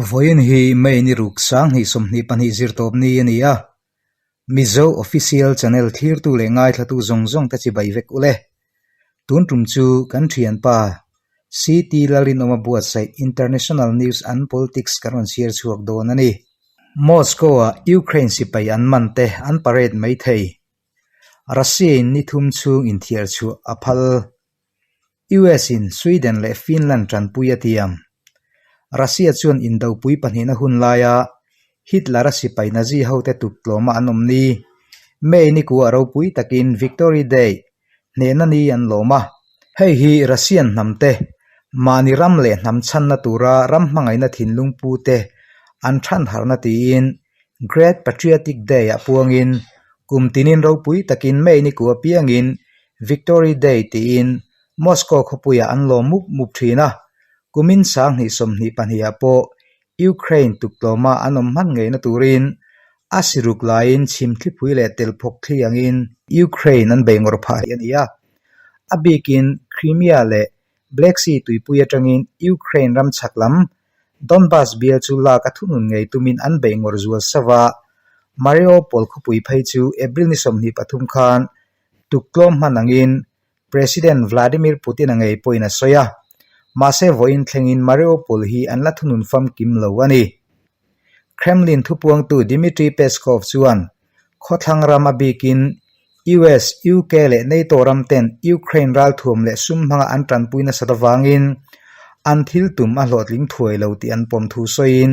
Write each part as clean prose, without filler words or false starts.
Vawiin hi May ni ruk 2022 zirtawp ni a ni a, Mizo Official Channel thlirtu leh ngaithlatu zawng zawng te chibai vek ule. Tun tum chu kan thianpa CT Lalrinawma buatsaih International News and Politics kan rawn chhiar chhuak dawn a ni. Moscow-a Ukraine sipai an man te an parade mai thei. Russia-in ni thum chhung inthiar chhuah a phal. US-in Sweden leh Finland tanpui a tiam. Russia chuan indopui pahnihna hun laia Hitler-a sipai Nazi hote tuktlawma an awm ni. May ni kuah ropui takin Victory Day, hnehna ni an lawm a. Hei hi Russian hnamte, mahni ram leh hnam chhanna tura ram hmangaihna thinlung pute an thanharhna tiin Great Patriotic Day-ah puangin kum tinin ropui takin May ni kuah piangin Victory Day tiin Moscow khawpuiah an lawm mup mup thin a, kumin 2022 ah pawh Ukraine tuktlawma an awm hman ngeihna turin a siruk laiin chhimthlipui leh telphawk thli angin Ukraine an bei ngawrh phah a ni a. A bikin Crimea leh Black Sea tuipui atangin Ukraine ram chhak lam Donbas bial chu lak a thunun ngei tumin an bei ngawrh zual sauh a. Mariupol khawpui phei chu April ni 23 khan Tuktlawm hman angin President Vladimir Putin-a ngei pawhin a sawi a, mahse vawiin thlengin Mariupol hi an la thunun famkim lo a ni. Kremlin thupuangtu Dmitry Peskov chuan khawthlang ram a bikin US, UK leh NATO ram ten Ukraine ralthuam leh sum hmanga an tanpui nasat avangin an thil tum a hlawhtling thuai lo tih an pawm thu sawiin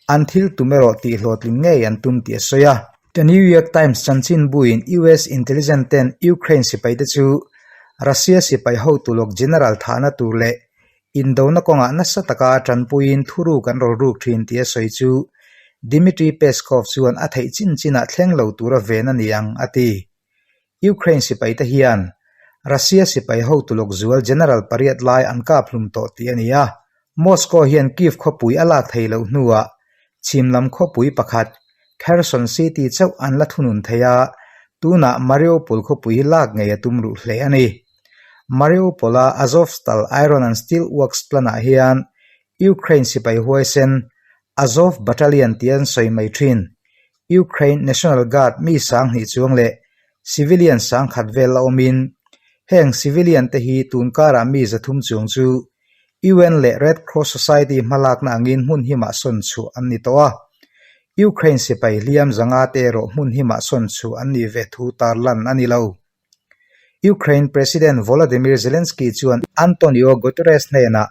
an thil tum erawh tih hlawhtling ngei an tum tih a sawi a. The New York Times chanchinbuin US intelligence ten Ukraine sipaite chu Russia sipai hotu lawk general thahna tur leh indona kawngah nasa taka tanpuiin thuruk an rawl ruk thin tih a sawi chu Dmitry Peskov chuan a theih chin chinah thleng lo tura ven a ni ang, a ti. Ukraine sipaite hian Russia sipai hotu lawk zual general pariat lai an kap hlum tawh tih a ni a. Moscow hian Kyiv khawpui a lak thei loh hnuah chhim lam khawpui pakhat Kherson City chauh an la thunun thei a, tunah Mariupol khawpui hi lak ngei a tum ruh hle a ni. Mariupol-a Azovstal Iron and Steel Works plant-ah hian Ukraine sipai huaisen Azov Battalion tih an sawi mai thin. Ukraine National Guard mi 2000 chuang leh civilian 1000 vel la awmin, heng civilian te hi tun karah mi 300 chuang chu UN leh Red Cross Society hmalakna angin hmun himah sawn chhuah an ni tawh a. Ukraine sipai hliam zanga te erawh hmun himah sawn chhuah an nih ve thu tarlan a ni lo. Ukraine President Volodymyr Zelensky chuan Antonio Guterres hnenah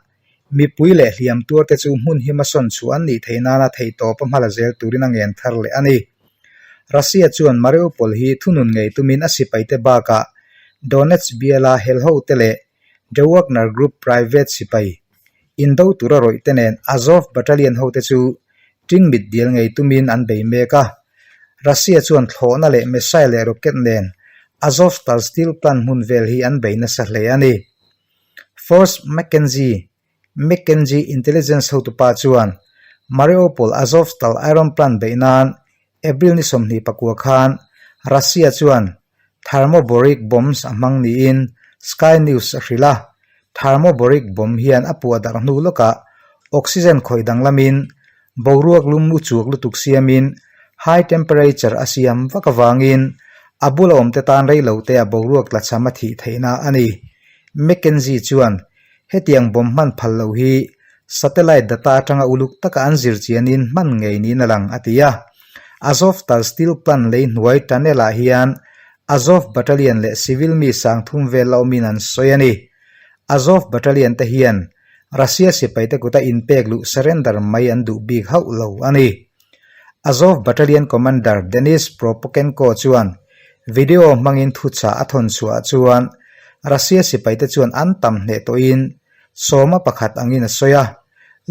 mipui leh hliam tuarte chu hmun hima sawn chhuah an nih theih nana theihtawpa hmala zel turin a ngen thar leh a ni. Russia chuan Mariupol hi thunun ngei tumin a sipaite bakah Donetsk biala helhote leh The Wagner Group private sipai indo tura rawih te nen Azov Battalion hote chu tingmit dil ngei tumin an bei mek a. Russia chuan thlawhna leh missile leh rocket nen Azovstal steel plant hmun vel hi an bei nasa hle a ni. Force Mackenzie, McKenzie Intelligence hotupa chuan Mariupol Azovstal iron plant beih nan April ni 29 khan Russia chuan Thermobaric bombs a hmang niin Sky News a hrilh a, thermobaric bomb hian a puah darh hnu lawkah oxygen khawih danglamin boruak lum u chuak lutuk siamin high temperature a siam vak avangin a bula awmte tan reilote a boruak tlachham a thih theihna a ni. McKenzie chuan hetiang bomb hman phal lo hi satellite data atanga uluk taka an zir chianin hman ngei niin a lang, a ti a. Azovstal steel plant lei hnuai tunnel-ah hian Azov Battalion leh civil mi 3000 vel la awmin an sawi a ni. Azov Battalion te hian Russia sipaite kuta inpek luh surrender mai an duh bik hauh lo a ni. Azov Battalion Commander Denis Prokopenko chuan video hmangin thuchah a thawn chhuah chuan Russia sipaite chuan an tam hneh tawhin sawma pakhat angin a sawi a,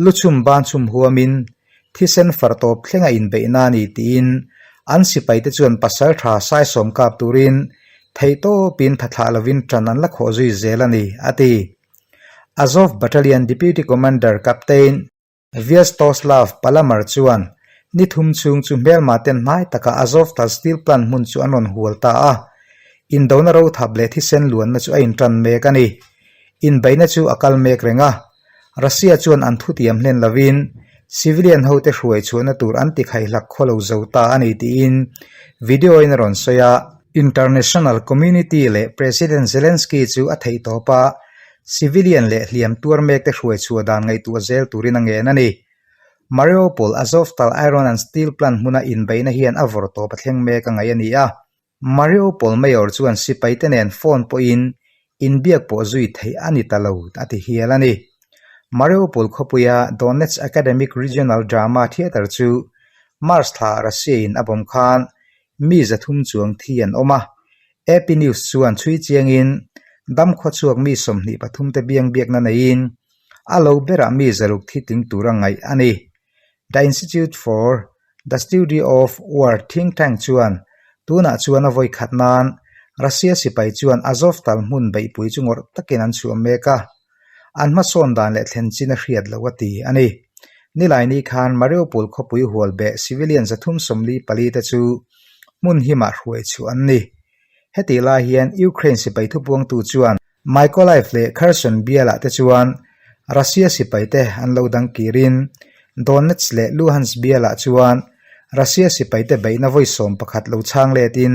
luchhum banchhum huamin thisen far tawp thleng a inbeihna a ni tiin an sipaite chuan pasal tha saisawm kap turin theihtawpin thathlah lovin tan an la khawh zui zel a ni, a ti. Azov Battalion Deputy Commander Captain Vyacheslav Palamar chuan ni thum chhung chu hmelma ten hnai taka Azovstal Steel Plant hmun chu an rawn hual ta a, indona rothap leh thisen luanna chu a intan mek a ni. Inbeihna chu a kal mek reng a, Russia chuan an thutiam hlen lovin Civilian hote hruai chhuahna tur an ti khaihlak khaw lo zo ta a ni tiin video-in a rawn sawi a. International community leh President Zelensky chu a theih tawp a, civilian leh hliam tuar mekte hruai chhuah dan ngaihtuah zel turin a ngen a ni. Mariupol Azovstal Iron and Steel Plant hmuna inbeihna hian a vawr tawp a thleng mek a ngaih a ni a. Mariupol Mayor chuan sipaite nen phone pawhin inbiak pawh zui theih a ni ta lo a ti hial a ni. Mariupol khawpuia Donetsk Academic Regional Drama Theatre chu March thla Russia-in a bawm khan mi 300 chuang thi an awm a. AP News chuan chhui chiangin dam khawchhuak mi 23 te biang biakna neiin a lo berah mi 600 thi tling tura ngaih a ni. The Institute for The Study of War think tank chuan tunah chuan a vawi khat nan Russia sipai chuan Azovstal hmun beihpui chu ngawrh takin an chhuah mek a, an hmasawn dan leh thlen chin a hriat loh a ti a ni. Nilaini khan Mariupol khawpui hual beh civilian 344 te chu hmun himah hruai chhuah an ni. Hetih lai hian Ukraine sipai thupuangtu chuan Mykolaiv leh Kherson bialah te chuan Russia sipaite an lo dang kirin Donetsk leh Luhansk bialah chuan Russia sipaite beihna vawi 11 lo chhang letin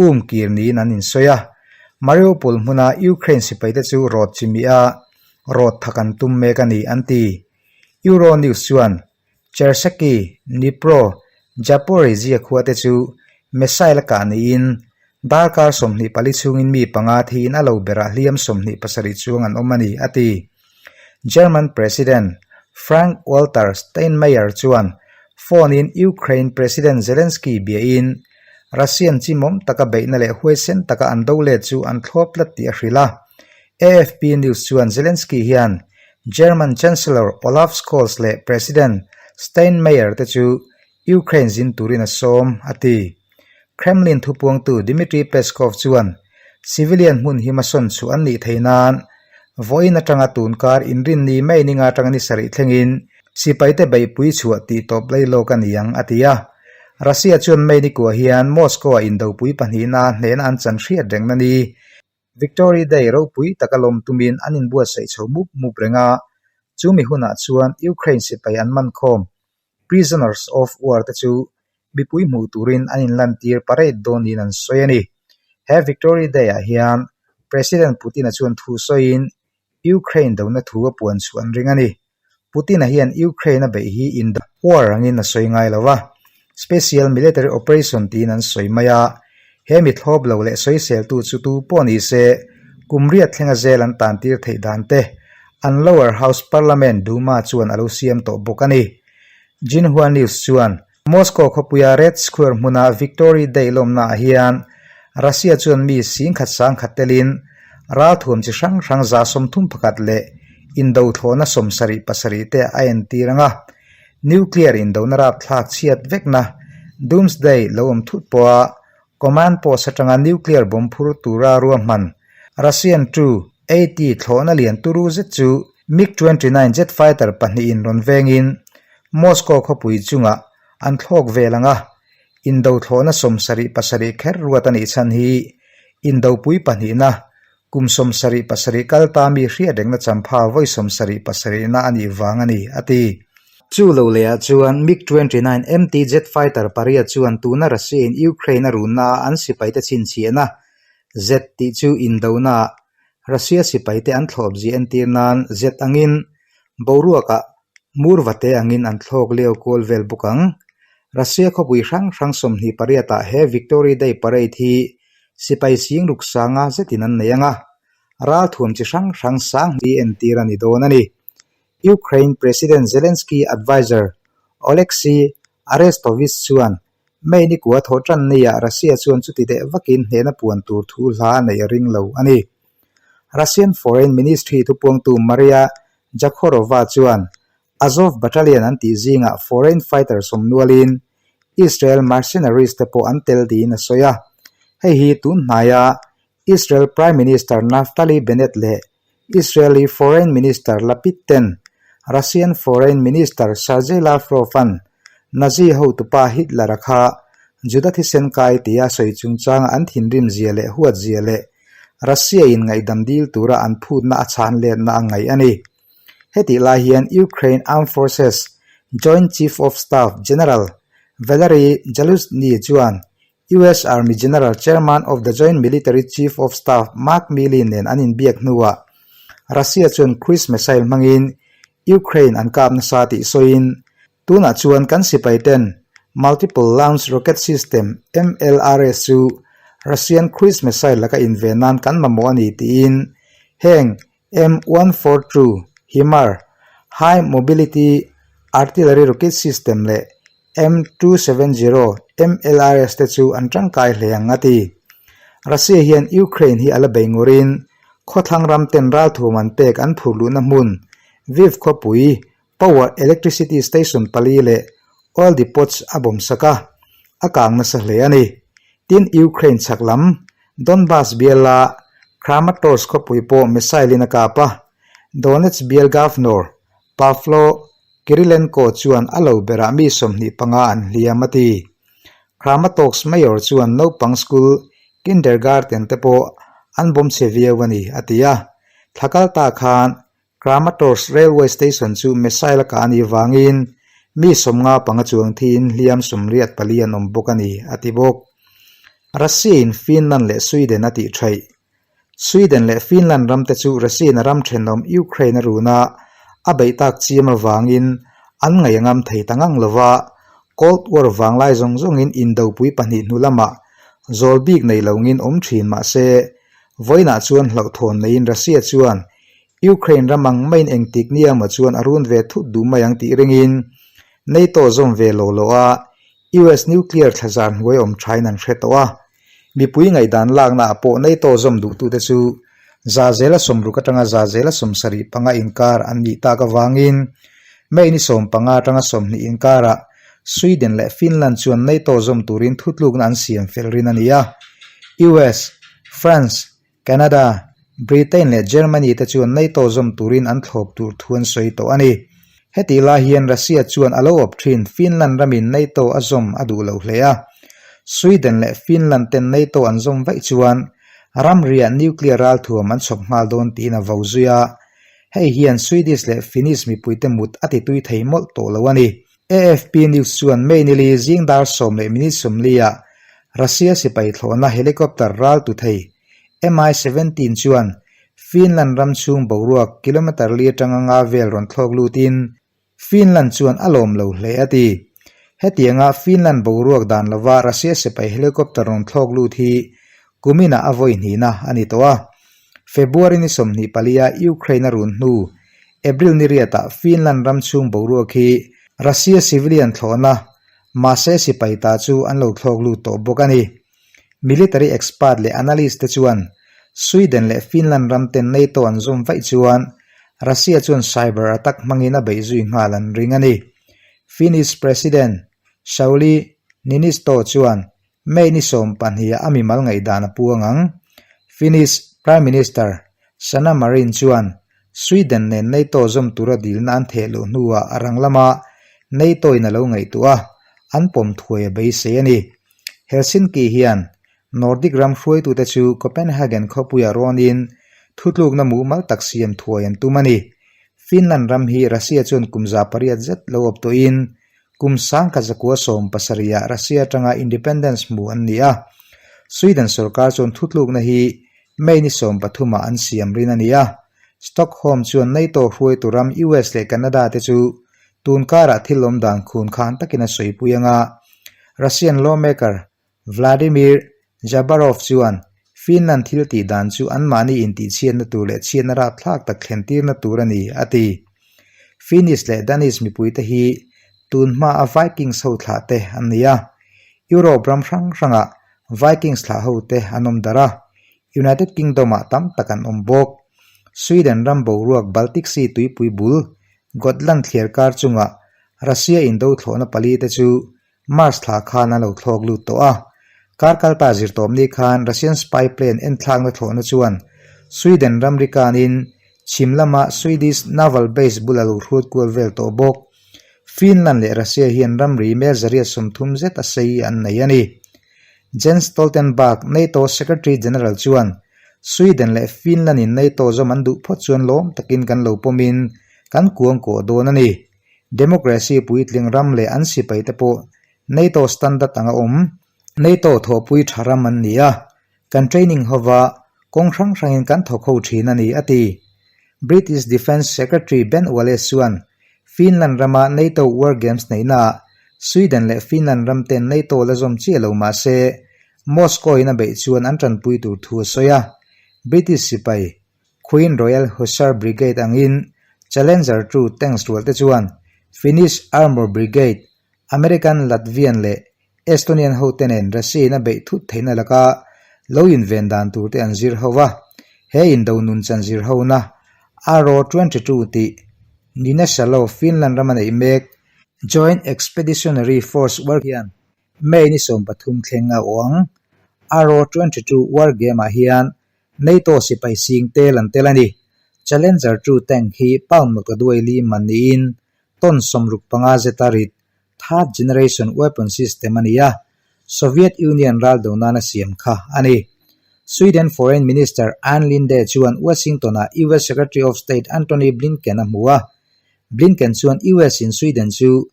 um kir niin an insawi a. Mariupol hmuna Ukraine sipaite chu rawt chimih a, rawt thak an tum mek a ni an ti. Euronews chuan Chersekki, Dnipro, Zaporizhzhia khua te chu missile a kah niin darkar 24 chhungin mi panga thiin a lo berah hliam 27 chuang an awm a ni, a ti. German President Frank-Walter Steinmeier chuan phone-in Ukraine President Zelensky biain Russian chimawm taka beihna leh huaisen taka an do let chu an thlawp tlat tih a hrilh a. AFP News chuan Zelensky hian German Chancellor Olaf Scholz leh President Steinmeier te chu Ukraine zin turin a sawm, a ti. Kremlin thupuangtu Dmitry Peskov chuan civilian hmun hi hmasawn chhuah an nih theih nan vawiin atanga tunkar inrinni May ninga atanga ni sarih thlengin sipaite beihpui chhuah tih tawp lei lawk a ni ang, a ti a. Russia chuan May nikua hian Moscow-a indopui pahnihna hnehna an chan hriat rengna ni. Victory Day ropui taka lawm tumin an inbuatsaih chho mup mup reng a, chumi hunah chuan Ukraine sipai an man khawm, prisoners of war te chu mipui hmuh turin an inlantir parade dawn niin an sawi a ni. He Victory Day-ah hian President Putin-a chuan thu sawiin Ukraine dona thu a puan chhuah an ring a ni. Putin-a hian Ukraine a beih hi indo war angin a sawi ngai lo va, Special Military Operation tiin an sawi mai a, he mi thlawp lo leh sawiseltu chu tu pawh ni se kum riat thlenga zel an tan tir theih dan te an lower house parliament Duma chuan a lo siam tawh bawk a ni. Xinhua News chuan Moscow khawpuia Red Square hmuna Victory Day lawmnaah hian Russia chuan mi singkhat sangkhat telin ralthuam chi hrang hrang 31 leh indo thlawhna 77 te a entir ang a. Nuclear indona rapthlak chhiat vekna Doomsday lo awm thut pawha command post atanga nuclear bomb phur tura ruahman Russian Tu 80 thlawhna lian turu zet chu MiG 29 jet fighter pahnihin rawn vengin Moscow khawpui chungah an thlawk vel ang a, indo thlawhna 77 kher ruat a nih chhan hi indopui pahnihna kum 77 kal ta mi hriat rengna champha vawi 77 na a nih vang a ni, a ti. Chu lo lehah chuan MiG 29 MT jet fighter pariat chuan tuna Russia-in Ukraine a runna a an sipaite chhinchhiahna Z tih chu indonaah Russia sipaite an thlawp zia entir nan Z angin boruakah mur vate angin an thlawk leu kual vel bawk ang. Russia khawpui hrang hrang 28 ah he Victory Day Parade hi sipai sing ruk sanga zetin an nei ang a, ralthuam chi hrang hrang sang hi entir a ni dawn a ni. Ukraine President Zelensky adviser Oleksiy Arestovych chuan May ni kua thawh tan nia Russia chuan chuti deh vakin hnehna puan tur thu hla a neih a ring lo a ni. Russian Foreign Ministry thupuangtu Maria Zakharova chuan Azov Battalion an tih zingah foreign fighter sawmnualin Israel mercenaries te pawh an tel tiin a sawi a. Hei hi tun hnaia Israel Prime Minister Naftali Bennett leh Israeli Foreign Minister Lapid ten Russian Foreign Minister Sergei Lavrov-a'n Nazi hotupa Hitler-a kha Juda thisen kai tia sawi chungchanga an thinrim zia leh huat zia leh Russia-in ngaihdam dil tura an phutna a chhan letna a ngaih a ni. Hetih lai hian Ukraine Armed Forces. Joint Chief of Staff General Valery Zaluzhny chuan US Army General Chairman of the Joint Military Chief of Staff Mark Milley nen an inbiak hnuah Russia chuan cruise missile hmangin Ukraine an kap nasa tih sawiin tunah chuan kan sipai ten Multiple Launch Rocket System, MLRS, chu Russian cruise missile laka inven nan kan mamawh a ni tiin heng M142 HIMAR, High Mobility Artillery Rocket System, leh M270 MLRS te chu an tangkai hle ang a ti. Russia hian Ukraine hi a la bei ngurin khawthlang ram ten ralthuam an pek an phur luhna hmun Lviv khawpui Power Electricity Station pali leh Oil Depots a bawm sak a, a kang nasa hle a ni. Tin, Ukraine chhak lam Donbas biala Kramatorsk khawpui pawh missile-in a kap a, Donetsk bial Governor Pavlo Kirilenko chuan a lo berah mi 25 an hliam a ti. Kramatorsk Mayor chuan naupang school kindergarten te pawh an bawm chhe viau a ni a ti a, thla kal ta khan Kramatorsk Railway Station chu missile a kah a nih vangin mi 55 chuang thiin hliam 84 an awm bawk a ni, a ti bawk. Russia-in Finland leh Sweden a tih theih. Sweden leh Finland ramte chu Russia-in a ram thenawm Ukraine a run a, a beih tak chiam avangin an ngaih a ngam thei ta ngang lo va, Cold War vanglai zawng zawngin indopui pahnih hnu lamah zawl bik nei loin awm thin mah se, vawiinah chuan hlauhthawn neiin Russia chuan Ukraine ram ang maiin engtik nia maw chuan a run ve thut duh mai ang tih ringin NATO zawm ve lo lo a, US nuclear thlazar hnuai awm thain an hre tawh a. Mipui ngaihdan lakna ah pawh NATO zawm duhtute chu za zela sawmruk atanga za zela 75 inkar an nih tak avangin May ni 15 atanga 20 inkarah Sweden leh Finland chuan NATO zawm turin thutlukna an siam fel rin a ni a. US, France, Canada, Britain leh Germany te chuan NATO zawm turin an thlawp tur thu an sawi tawh a ni. Hetih lai hian Russia chuan a lo awp thin Finland ramin NATO a zawm a duh lo hle a. Sweden leh Finland ten NATO an zawm vaih chuan ramriah nuclear ralthuam an chhawp nghal dawn tiin a vo zui a. Hei hian Swedish leh Finnish mipuite mut a titui thei mawlh tawh lo a ni. AFP News chuan May nili zing dar sawm leh minute 40 ah Russia sipai thlawhna helicopter ral tu thei Mi-17 chuan Finland ram chhung boruak kilometre li atanga nga vel rawn thlawk lutin Finland chuan a lawm lo hle a ti. Hetianga Finland boruak dan lova Russia sipai helicopter rawn thlawk lut hi kuminah a vawi hnihna a ni tawh a. February ni 24 a Ukraine a run hnu April ni riatah Finland ram chhung boruak hi Russia civilian thlawhna mahse sipai ta chu an lo thlawk lut tawh bawk a ni. Military expert leh analyst te chuan Sweden leh Finland ram ten NATO an zawm vaih chuan Russia chuan cyber attack hmangin a beih zui nghal an ring a ni. Finnish President Sauli Niinisto chuan May ni 12 ah a mimal ngaihdan a puang ang. Finnish Prime Minister Sanna Marin chuan Sweden nen NATO zawm tura dilna an theh luh hnuah a rang lama NATO in a lo ngaihtuah a, an pawm thuai a beisei a ni. Helsinki hian Nordic ram hruaitute chu Copenhagen khawpuiah rawnin thutlukna mumal tak siam thuai an tum a ni. Finland ram hi Russia chuan kum za pariat zet lo awp tawhin kum sangkhat zakua 70 ah Russia atanga independence hmu an ni a. Sweden sorkar chuan thutlukna hi May ni 13 ah an siam rin a ni a. Stockholm chuan NATO hruaitu ram US leh Canada te chu tun karah thil awm dan khun khan takin a sawipui anga Russian lawmaker Vladimir Dzhabarov chuan Finland thil tih dan chu anmahni intihchhiatna tur leh chhiatna rapthlak tak thlentirna tur a ni, a ti. Finnish leh Danish mipuite hi tun hmaa Vikings ho thlah te an ni a. Europe ram hrang hrangah Vikings thlah ho te an awm darh a, United Kingdom-ah tam tak an awm bawk. Sweden ram boruak Baltic Sea tuipui bul Gotland thliar kar chungah Russia indo thlawhna pali te chu March thla khan an lo thlawk lut tawh a. Kar kalta zirtawpni khan Russian spy plane enthlakna thlawhna chuan Sweden ramri kanin chhim lama Swedish naval base bul a lo hrut kual vel tawh bawk. Finland leh Russia hian ramri mel zariat 30 zet a sei an nei a ni. Jens Stoltenberg, NATO Secretary General chuan Sweden leh Finland in NATO zawm an duh phawt chuan lawm takin kan lo pawmin kan kuang kawh dawn a ni. Democracy puitling ram leh an sipaite pawh NATO standard anga awm, NATO thawhpui tha ram an ni a, kan training hova kawng hrang hrangin kan thawk ho thin a ni, a ti. British Defence Secretary Ben Wallace chuan Finland rama NATO War Games neihnaah Sweden leh Finland ram ten NATO la zawm chiah lo mah se Moscow-in a beih chuan an tanpui tur thu a sawi a. British sipai Queen Royal Hussar Brigade angin Challenger 2 tanks rualte chuan Finnish Armour Brigade, American Latvian leh Estonian hote nen Russia-in a beih thut theihna laka lo inven dan turte an zir ho va. He indo nun chan zir hona RO 22 tih Niinisalo Finland rama neih mek Joint Expeditionary Force work hian May ni 13 thleng a awh ang. RO 22 war game-ah hian NATO sipai sing tel an tel a ni. Challenger 2 tank hi pound mawtaduai li man niin ton 65 zeta rit third generation weapon system a ni a, Soviet Union ral do nana siam kha a ni. Sweden Foreign Minister Ann Linde chuan Washington-ah US Secretary of State Antony Blinken a hmu a. Blinken chuan US in Sweden chu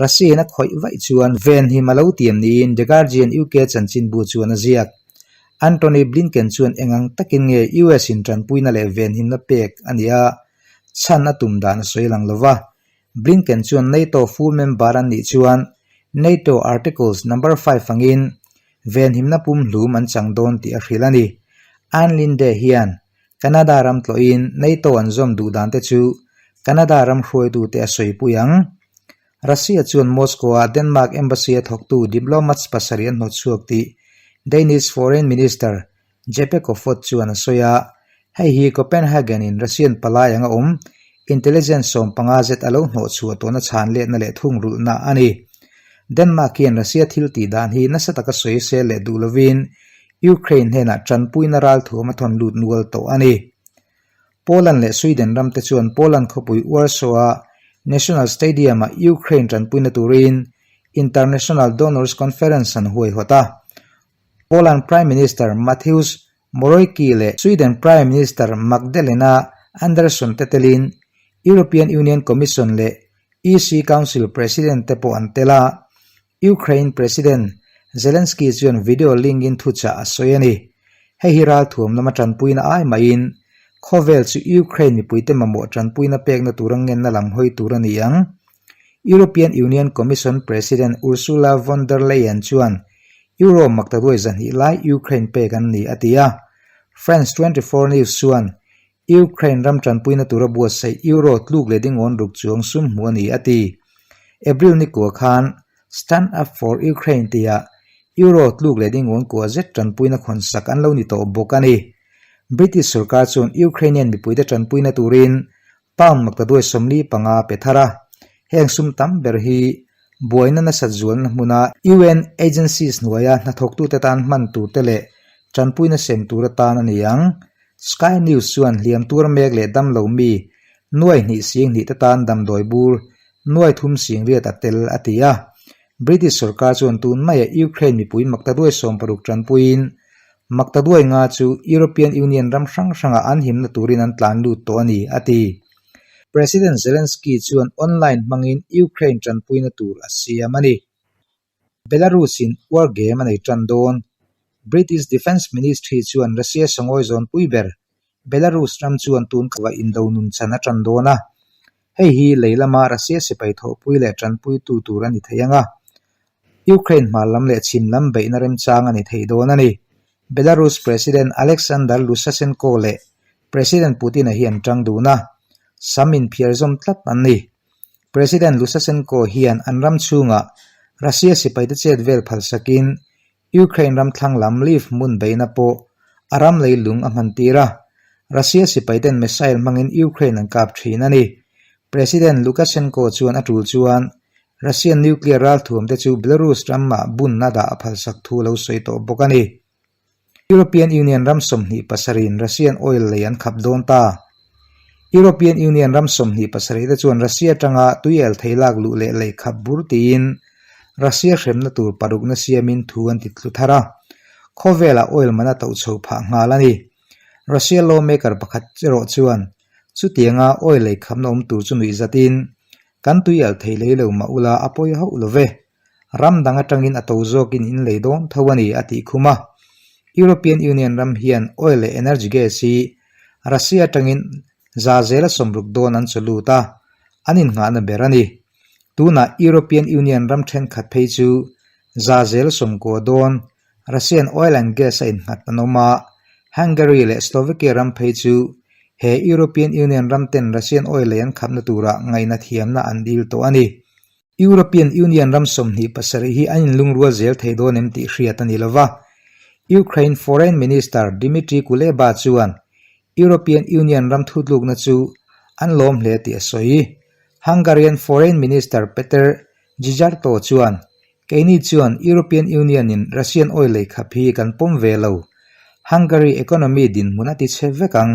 Russia-in a khawih vaih chuan venhim a lo tiam niin The Guardian UK chanchinbu chuan a ziak. Antony Blinken chuan engang takin nge US in tanpuina leh venhimna pek a nih a, chhan a tum dan a sawi lang lo va. Blinken chuan NATO full member an nih chuan NATO Articles Number 5 angin venhimna pumhlum an chang dawn tih a hrilh a ni. Ann Linde hian Canada ram tlawhin NATO an zawm duh dan te chu Canada ram hruaitute a sawipui ang. Russia chuan Moscow-a Denmark Embassy-a thawktu diplomats pasarih an hnawtchhuak tih Danish Foreign Minister Jeppe Kofod chuan a sawi a, hei hi Copenhagen-in Russian palai anga awm intelligence 15 zet a lo hnawhchhuah tawhna chhan letna leh thungrulhna a ni. Denmark hian Russia thil tih dan hi nasa taka sawi sel leh duh lovin Ukraine hnenah tanpuina ralthuam a thawn lut nual tawh a ni. Poland leh Sweden ramte chuan Poland khawpui Warsaw-a National Stadium-ah Ukraine tanpuina turin International Donors Conference an huaihawt a. Poland Prime Minister Mateusz Morawiecki leh Sweden Prime Minister Magdalena Andersson te telin European Union Commission leh EC Council President te pawh an tel a. Ukraine President Zelensky chuan video link-in thuchah a sawi a ni. Hei hi ralthuam lama tanpuina ai maiin khawvel chu Ukraine mipuite mamawh tanpuina pekna tura ngenna lam hawi tur a ni ang. European Union Commission President Ursula von der Leyen chuan Euro maktaduai zahnih lai Ukraine pek an ni a ti a. France 24 News chuan Ukraine ram tanpuina tura buatsaih Euro tluk leh dingawn ruk chuang sum hmuh a ni a ti. April ni kua khan Stand Up for Ukraine tia Euro tluk leh dingawn kua zet tanpuina khawnsak an lo ni tawh bawk a ni. British sorkar chuan Ukrainian mipuite tanpuina turin Pound maktaduai 45 pe thar a, heng sum tam ber hi buaina nasat zualna hmuna UN agencies hnuaia hnathawktute tan hman turte leh tanpuina sem tur atan a ni ang. Sky News chuan hliam tur mek leh damlo mi nuai hnih sing hnih te tan damdawi bur nuai thum sing riat a tel a ti a. British sorkar chuan tun maia Ukraine mipui maktaduai 60 tanpuiin maktaduai nga chu European Union ram hrang hrangah an himna turin an tlan lut tawh a ni, a ti. President Zelensky chuan online hmangin Ukraine tanpuina tur a siam a ni. Belarus-in war game a nei tan dawn. British Defence Ministry chuan Russia sangawi zawnpui ber Belarus ram chuan tun kha indo nun chan a tan dawn a. Hei hi lei lama Russia sipai thawhpui leh tanpuitu tur a ni thei ang a. Ukraine hmar lam leh chhim lam beihna remchang a ni thei dawn a ni. Belarus President Alexander Lusashenko leh President Putin-a hi an tang dun a, sam inphiar zawm tlat an ni. President Lusashenko hian an ram chhungah Russia sipaite chet vel phalsakin Ukraine ram thlang lam Lviv hmun beihna pawh a ram leilung a hman tir a, Russia sipaiten missile hmangin Ukraine an kap thin a ni. President Lukashenko chuan a tul chuan Russian nuclear ralthuamte chu Belarus ramah bunna dah a phalsak thu lo sawi tawh bawk a ni. European Union ram 27 in Russian oil lei an khap dawn ta. European Union ram 27 te chuan Russia atanga tui el thei lak luh leh lei khap bur tiin Russia hremna tur parukna siamin thu an ti tlu thar a. Khawvelah oil man a toh chho phah nghal a ni. Russia lawmaker pakhat erawh chuan chutianga oil lei khapna awm tur chu nuih zatin. Kan tui alh thei lei lo mah ula a pawi hauh lo ve. Ram dang atangin a to zawkin in lei dawn tho a ni, a tih khum a. European Union ram hian oil leh energy gas hi Russia atangin za zela sawmruk dawn an chaw lut a, an innghahna ber a ni. Tunah European Union ram thenkhat phei chu za zel sawmkua dawn Russian oil and gas a innghat an awm a, Hungary leh Slovakia ram phei chu he European Union ram ten Russian oil lei an khapna tura ngaihna thiamna an dil tawh a ni. European Union ram 27 hi an inlungrual zel thei dawn em tih hriat a ni lo va. Ukraine Foreign Minister Dmitry Kuleba chuan European Union ram thutlukna chu an lawm hle tih a sawi. Hungarian Foreign Minister Peter Szijjarto chuan Keini chuan European Union-in Russian oil lei khap hi kan pawm ve lo. Hungary economy dinhmun a ti chhe vek ang.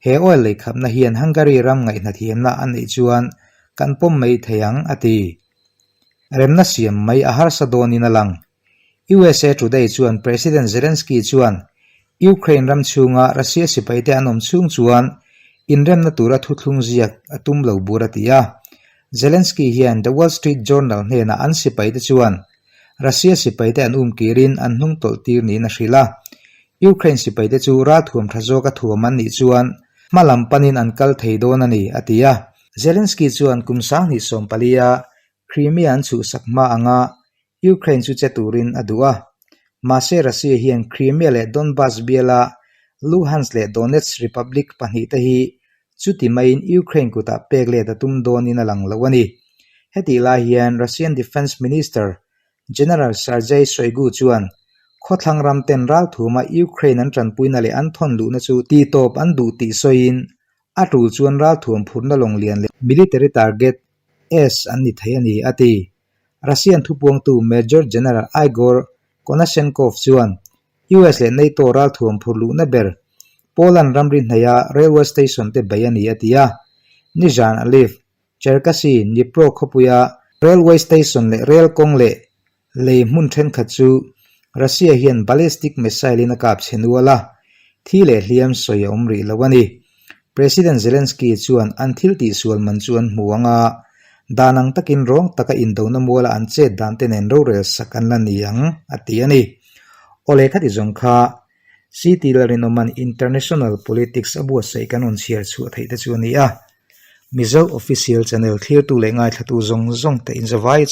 He oil lei khapna hian Hungary ram ngaihhnathiamna a neih chuan kan pawm mai thei ang, a ti. Remna siam mai a harsa dawnin a lang. USA Today chuan President Zelensky chuan Ukraine ram chhunga Russia sipaite an awm chhung chuan inremna tura thuthlung ziak a tum lo bur a ti a. Zelensky hian The Wall Street Journal hnenah an sipaite chuan Russia sipaite an umkirin an hnung tawlh tir niin a hrilh a. Ukraine sipaite chu ralthuam tha zawka thuam an nih chuan hma lam panin an kal thei dawn a ni, a ti a. Zelensky chuan kum 2014 a Crimea an chhuhsak hma anga Ukraine chu che turin a duh a. Mahse Russia hian Crimea leh Donbas biala Luhansk leh Donetsk Republic pahnihte hi chuti maiin Ukraine kutah pek let a tum dawnin a lang lo a ni. Hetih lai hian Russian Defence Minister General Sergei Shoigu chuan khawthlang ram ten ralthuma Ukraine an tanpuina leh an thawn luhna chu tihtawp an duh tih sawiin a tul chuan ralthuam phurna lawng lian leh military target S an ni thei a ni, a ti. Russian thupuangtu Major General Igor Konashenkov chuan US leh NATO ralthuam phur luhna ber Poland ramri hnaia railway station te bei a ni a ti a. Nizan Lviv, Cherkasy, Dnipro khawpuia railway station leh rail kawng leh Lei hmun thenkhat chu Russia hian ballistic missile in a kap chhe nual a, thi leh hliam sawi a awm rih lo a ni. President Zelensky chuan an thil tihsual man chu an hmu ang a, dan ang takin rawng taka indona muala an chet dan te nen rorel sak an la ni ang, a ti a ni. Awle khati zawng kha City Lalrinawman International Politics a buatsaih kan rawn chhiar chhuah theih te chu a ni a. Mizo Official Channel thlirtu leh ngaithlatu zawng zawng te inzavai.